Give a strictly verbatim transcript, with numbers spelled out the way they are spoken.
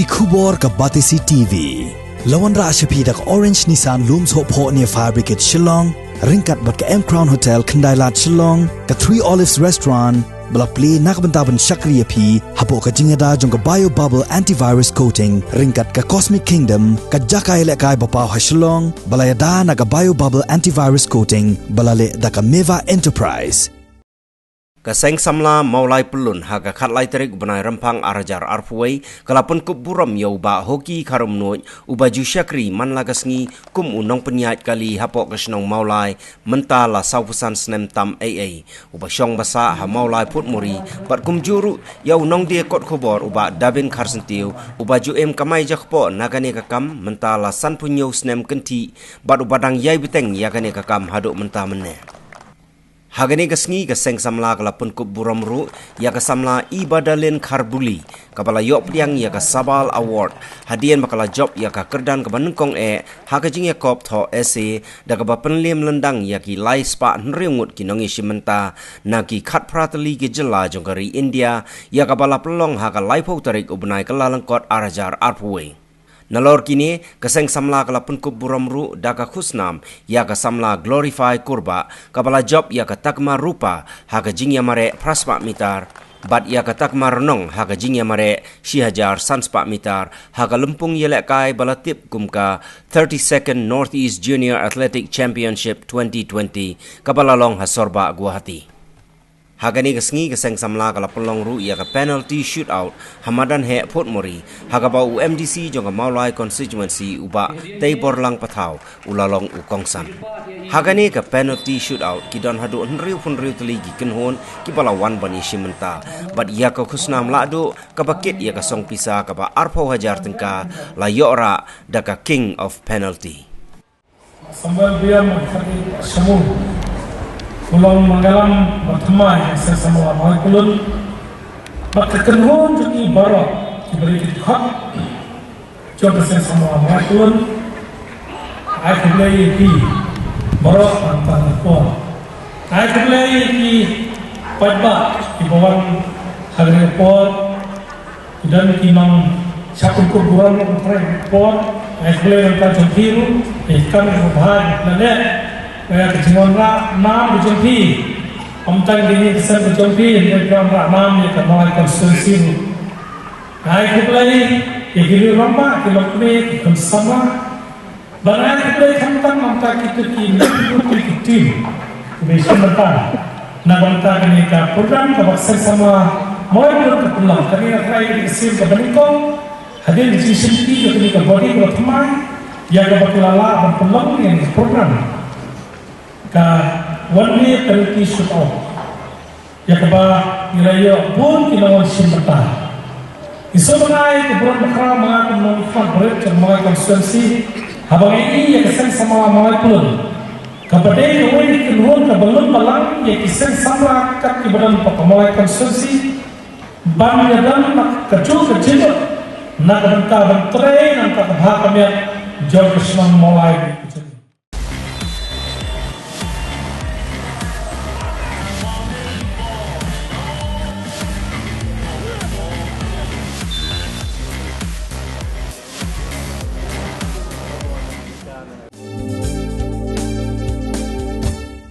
Ki khubor ka Batesi T V. La wanrah sha phi da ka Orange Nissan Lum Sohphoh near Fire Brigade Shillong, ryngkat bad ka M Crown Hotel Khyndailad Shillong, ka Three Olives Restaurant, ba la plie na ka bynta ban shakri ïa phi hapoh ka jingïada jong ka Bio Bubble Antivirus Coating, ryngkat ka Cosmic Kingdom, ka jaka ïalehkai ba paw ha Shillong, ba la ïada na ka Bio Bubble Antivirus Coating, ba la leh da ka Meva Enterprise. Ka Seng Samla Mawlai Pyllun ha ka khatlai tarik u bnai Rymphang ar hajar arphew wei, ka la pynkup burom ïa u Bah Hoki Kharumnuid, uba ju shakri man la ka sngi kum u nongpynïaid kali hapoh ka shnong Mawlai, mynta la sawphew san snem tam ei ei. Uba shong basa ha Mawlai Phutmuri, bad kumjuh ruh ïa u nongdie kot khubor u Bah Dabin Kharsyntiew, uba ju im kamai jakpoh na kane ka kam, mynta la sanphew hynñiew snem kynthih, bad uba dang ïai bteng ïa kane ka kam haduh mynta mynne. Ha kane ka sngi ka Seng Samla ka la pynkup burom ruh ïa ka samla Ibadalin Kharbuli, kaba la ïoh pdiang ïa ka Sabal Award, hadien ba ka la jop ïa ka kyrdan kaba nyngkong eh ha ka jingïakop thoh essay, da kaba pynliem lyndang ïa ki lai spah hynriew ngut ki nongïashim bynta na ki khatphra tylli ki jylla jong ka ri India, ïa kaba la pynlong ha ka laiphew tarik u bnai Kyllalyngkot ar hajar arphew wei. Nalor kine, ka Seng Samla ka la pynkup burom ruh da ka khusnam ïa ka samla Glorify Kurbah, kaba la jop ïa ka takma rupa ha ka jingïamareh phra spah mitar, bad ïa ka takma rnong ha ka jingïamareh shi hajar san spah mitar, ha ka lympung ïalehkai ba la tip kum ka thirty-second Northeast Junior Athletic Championship twenty twenty, kaba la long ha Sorbah, Guwahati. Ha kane ka sngi ka Seng Samla ka la pynlong ruh ïa ka penalty shootout ha madan heh Phutmuri, ha kaba u M D C jong ka Mawlai constituency u Bah Teiborlang Pathaw u la long u kongsan. Ha kane ka penalty shootout ki don haduh hynriew phew hynriew tylli ki kynhun kiba la wan ban ïashim bynta, bad ïa ka khusnam lahduh kaba kit ïa ka song pisa kaba arphew hajar tyngka la ïoh rah da ka King of Penalty. Samuel Biam Khadi Shamu, u long Mangalam ba thymmai ha Seng Samla Mawlai Pyllun, bad ka kynhun jong ki baroh kiba dei ki dkhot jong ka Seng Samla Mawlai Pyllun. Ai khublei ïa ki baroh ban pan por. Ai khublei ïa ki paidbah kiba wan ha kane ka por. Ki don ki nongshah pynkup burom ha kane ka por. Ai khublei na ka jong phi ruh, ïa ka kam kaba bha la leh. Ïa ka jingwanrah nam ka jong phi. Ym tang ïa ka seng ka jong phi, ïa ka wanrah nam ïa ka Mawlai constituency ruh. Ai khublei ïa ki rangbah, ki longkmie, ki khun samla. Bad ai khublei khamtam na ka bynta kito ki, ki team kiba ïashim bynta na ka bynta kane ka program kaba ka Seng Samla Mawlai Pyllun ka pynlong. Kane ka dei ka sien kaba nyngkong hadien ka jingshimti jong kane ka body kaba thymmai, ïa kaba ki la lah ban pynlong ïa kane ka program, ka one day penalty shootout. Ïa kaba ngi la ïoh bun ki nongwan shim bynta. Ngi sngewbha ïa ka burom bakhraw ma nga kum u nongïakhun barit jong ka Mawlai constituency, haba ngi ïohi ïa ka Seng Samla Mawlai Pyllun, kaba dei kawei ka kynhun kaba lum balang ïa ki seng samla kat kiba don hapoh ka Mawlai constituency, ban ïadon na kajuh ka jingmut na ka bynta ban trei na ka bynta ka bha ka miat jong ka shnong Mawlai.